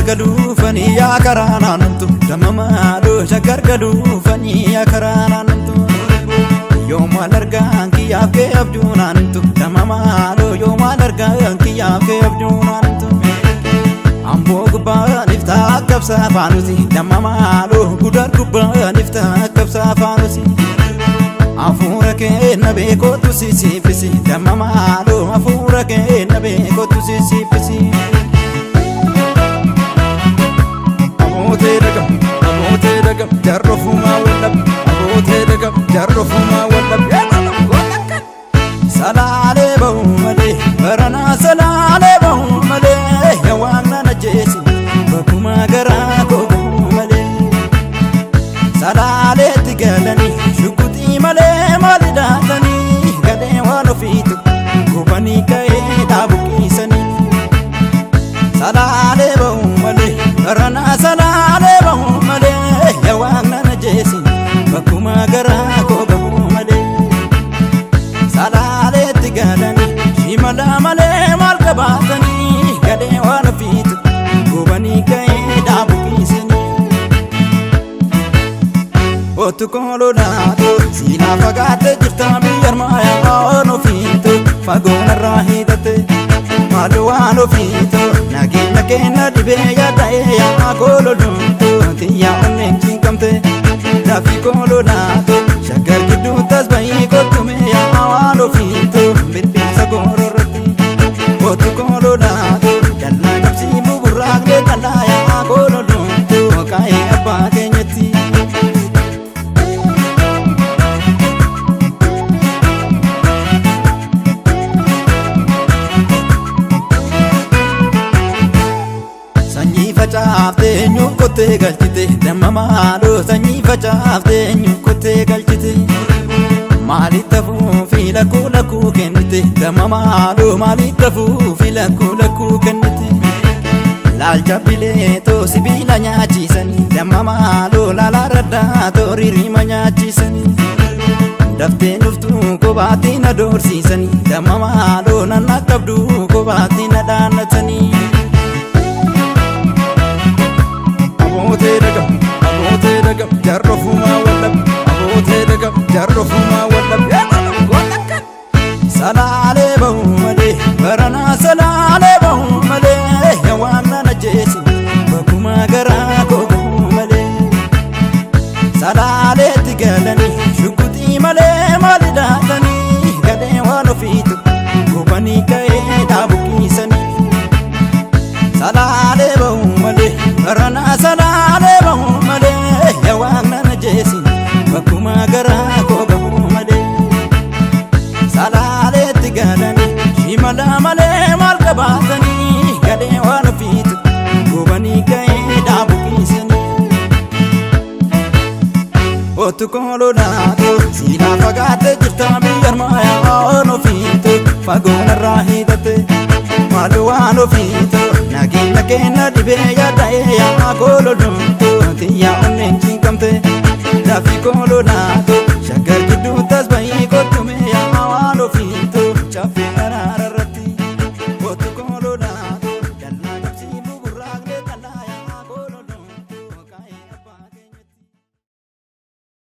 galuufanii yaa karaa naannamtu damma maaloo shaggar galuufanii yaa karaa naannamtu. Yoo maal argaan kiyyaaf kee abjuu naannamtu damma maaloo yoo maal argaan kiyyaaf kee abjuu naannamtu. Amboo gubbaan iftaa akka ibsaa faanusi damma maaloo gudar gubbaan iftaa akka ibsaa faanusi. Hafuura kee na beekootu sisiifisi damma maaloo hafuura kee na beekootu sisiifisi. Abootee dagam, abootee dagam, jarrofumaa wallab, abootee dagam, jarrofumaa wallab. Salaalee bahu malee baranaa salaalee bahu malee yaa waan na ajjeesi bakkuma garaa koo bahu malee. Salaaleetti galanii shukuxii malee maali daatanii galee waan ofiitu gubanii ka'ee dhaabuqiisanii. Salaalee bahu malee baranaa salaalee bahu malee yaa waan na ajjeesi bakkuma garaa koo bahu malee. Salaaleetti galanii shimala malee maal qabaatanii galee waan ofiitu gubanii ka'ee dhaabuqiisanii. Otu koololaatu siinaa fagaattee jirta biyya armaayaa waan ofiitu fagoon irraa hiixatte maal waan ofiitu nageenya kenna dhibee yaada'ee yaa koololumtu xiyyaa onneen cinqamte dafii koololaatu shaggar gidduu tasba'ii kottume yaa waan ofiitu bilbilsa goororratti otu koololaatu dallaa qabsii buburraaqlee dallaa yaa koololumtu kaa'ee abbaa keenyatti. Sanyii facaaftee eenyu kottee galchite damma maaloo sanyii facaaftee eenyu kottee galchite. Maalitti hafuufi lakkuu lakkuu kennite damma maaloo maalitti hafuufi lakkuu lakkuu kennite. Laalcha bileetoo sibiila nyaachisanii damma maaloo laalaa raddaatoo ririma nyaachisanii. Daftee dhuftuu kophaatti na doorsiisanii damma maaloo nanna qabduu kophaatti na dhaannatanii. Abootee dagam, abootee dagam, jarrofumaa wallab, abootee dagam, jarrofumaa wallab. Salaalee bahu malee baranaa salaalee bahu malee yaa waan na ajjeesi bakkuma garaa koo bahu malee. Salaaleetti galanii shukuxii malee maali daatanii galee waan ofiitu gubanii ka'ee dhaabuqiisanii. Salaalee bahu malee baranaa salaalee bahu malee yaa waan na ajjeesi bakkuma garaa koo bahu malee. Salaaleetti galanii shimala malee maal qabaatanii galee waan ofiitu gubanii ka'ee dhaabuqiisanii. Otu koololaatu siinaa fagaattee jirta biyya armaayaa waan ofiitu fagoon irraa hiixatte maal waan ofiitu nageenya kenna dhibee yaada'ee yaa koololumtu xiyyaa onneen cinqamte dafii koololaatu shaggar gidduu tasba'ii kottume yaa waan ofiitu.